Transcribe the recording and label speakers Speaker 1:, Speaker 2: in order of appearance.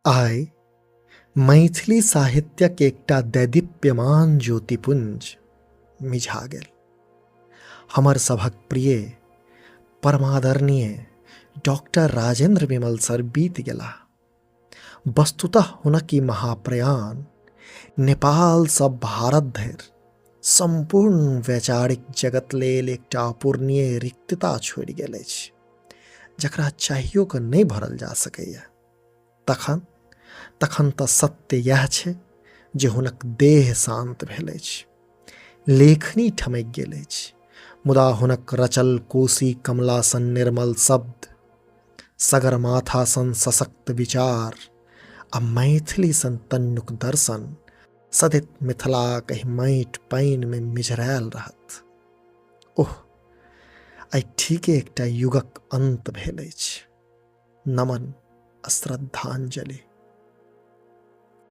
Speaker 1: आइ मैथिली साहित्यक एकटा दैदीप्यमान ज्योतिपुंज मिझा गेल। हमर सभक प्रिय परमादरणीय डॉक्टर राजेंद्र विमल सर बीत गेलाह। वस्तुतः हुनक ई महाप्रयाण नेपालसँ भारत धरि सम्पूर्ण वैचारिक जगत लेल एकटा अपूर्णीय रिक्तता छोड़ि गेल अछि, जकरा चाहियो कऽ नहि भरल जा सकैए। तखन तखन तऽ सत्य इएह छै जे हुनक देह शान्त भेल अछि, लेखनी ठमकि गेल अछि, मुदा हुनक रचल कोसी कमला सन निर्मल शब्द, सगरमाथा सन सशक्त विचार आ मैथिली सन तन्नुक दर्शन सदित मिथिलाक एहि माटि पानिमे मिझरायल रहत। ओह, आइ ठीके एकटा युगक अन्त भेल अछि। नमन आ श्रद्धांजलि।